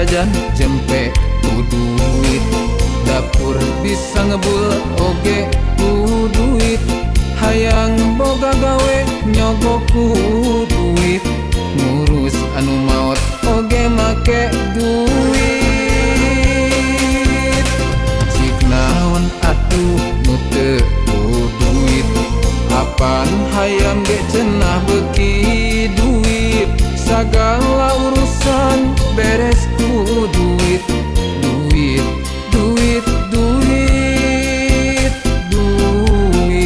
jajan jempe ku duit. Dapur bisa ngebul oge ku duit. Hayang boga gawe nyogok ku duit. Ngurus anu maot oge make duit. Cik naon atuh nu teu ku duit. Apan hayam ge cenah beuki duit. Sagala urusan beres ku duit. Duit, duit, duit, duit.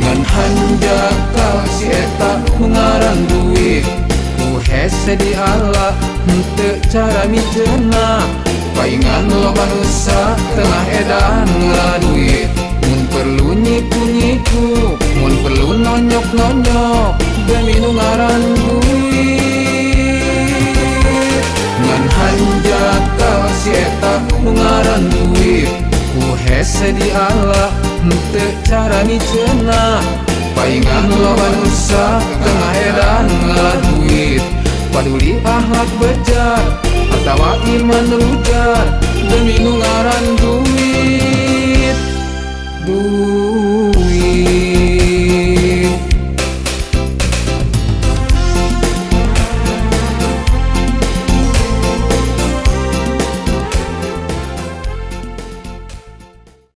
Ngan hanjakal si eta nu ngaran duit. Ku hese diala henteu cara miceuna. Paingan loba nusa tengah edan ngala duit. Mun perlu nyipu-nyipu, mun perlu nonyok-nonyok demi nu ngaran duit. Ngan hanjakal si eta nu ngaran duit. Ku hese diala henteu cara miceuna. Paingan loba nusa tengah edan ngala duit. Paduli akhlak bejar atawa iman rujar demi nu ngaran duit. Duit.